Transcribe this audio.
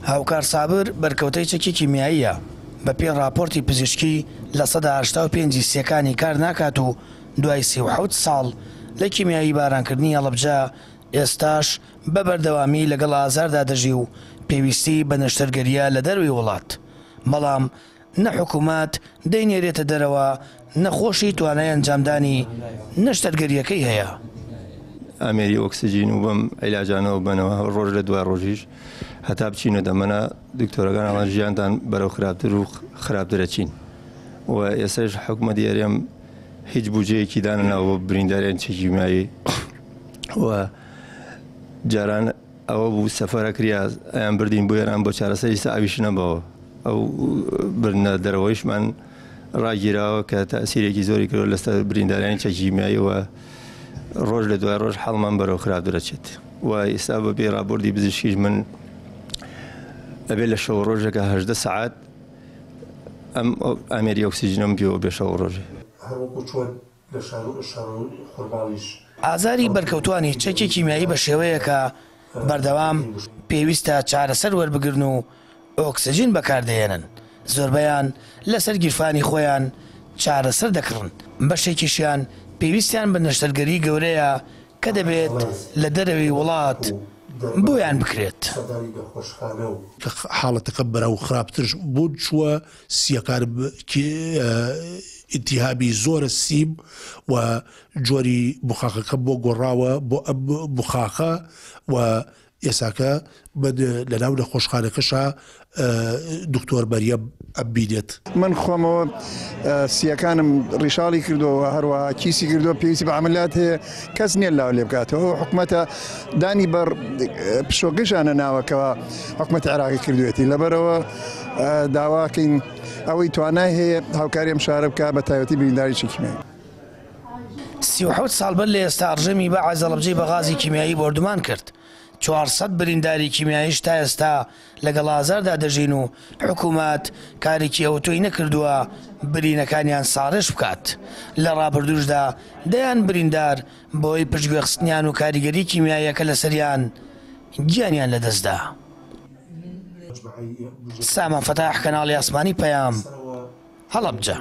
هاوکار سابر بەرکەوتەی چەکی کیمیاییە، بەپێی ڕاپۆرتی پزیشکی 85% ی سییەکانی کار ناکات و دوای 37 ساڵ لە کیمیایی بارانکردنی هەڵەبجە ئێستاش بە بەردەوامی لەگەڵ ئازاردا دەژی و پێویستی بە نەشتەرگەرییە لە دەرەوەی وڵات، بەڵام نە حکومەت دەینێرێتە دەرەوە نە خۆشی توانای ئەنجامدانی نەشتەرگەرییەکەی هەیە. ئامێری ئۆکسجین و بەم عیلاجانەوە بەنەوە ڕۆژ لە دوای ڕۆژیش هەتا بچینە دەمەنە دکتۆرەکان ئەڵێن ژیانتان بەرەو خراپتر و خراپتر ئەچین و ئێستاش حکومەتی هەرێم هیچ بودجەیەکی دانەناوە بۆ برینداران چ کیمیایی و جاران ئەوە بوو سەفەرە کریا ئەیان بردین بۆ ئێران بۆ چارەسەری ئیستا ئەویش نەبەوە ئەو بردنە دەرەوەیشمان ڕاگیراوە کە تەئسیرێکی زۆری کردوە لەسەر بریندارانی چەکی کیمیایی و ڕۆژ لە دوای ڕۆژ حاڵمان بەرەو خراپ دەچێت و ئێستا بە پێی ڕابردی پزیشکیش من ئەبێ لە شەو ڕۆژێکە 18 سەعات ئەم ئامێری ئۆکسجینەم پێوە بێ شەو ڕۆژێ. هەروەکو چۆن لە شارو شارو خورماڵیش. ئازاری بەرکەوتوانی چەکی کیمیایی بە شێوەیەکە بەردەوام پێویستە چارەسەر وەربگرن و ئۆکسجین بەکاردەهێنن، زۆربەیان لەسەر گیرفانی خۆیان چارەسەر دەکڕن، بەشێکیشیان پێویستیان بە نەشتەرگەری گەورەیە کە دەبێت لە دەرەوەی وڵات بۆیان بکرێت. کە حاڵەتەکە بەرەو خراپتر بوون چووە سییەکانم ئیلتیهابی زۆرە سیم و جۆری بوخاخەکەم بۆ گۆڕاوە بۆ ئەم بوخاخە و ئێساکە من لەناو نەخۆشخانەکەشا دکتۆر مەریەم ئەمبینێت. من خۆمەوە سییەکانم ڕیشاڵی کردووە و هەروەها کیسی کردووە، پێویستی بە عەمەلیات هەیە، کەس نییە لاو لێ بکاتەوە. ئەو حکومەتە دانی بە پشۆکەیشانە ناوە کە حکومەتی عێراقی کردوێتی. لەبەرئەوە داواکەین ئەوەی توانای هەیە هاوکاری ئەم شارە بکات، بە تایبەتی برینداری چەکی کیمیایی. 37 ساڵ بەر لە ئێستا ڕژێمی بەعس هەڵەبجەی بە غازی کیمیایی بۆردومان کرد، 400 برینداری کیمیاییش تا ئێستا لەگەڵ ئازاردا دەژین و حکومەت کارێکی ئەوتۆی نەکردووە برینەکانیان ساڕێژ بکات، لە ڕابردووشدا دەیان بریندار بەهۆی پشتگوێخستنیان و کاریگەری کیمیاییەکە لەسەریان گیانیان لەدەستدا. سامان فەتاح، کەناڵی ئاسمانی پەیام، هەڵەبجە.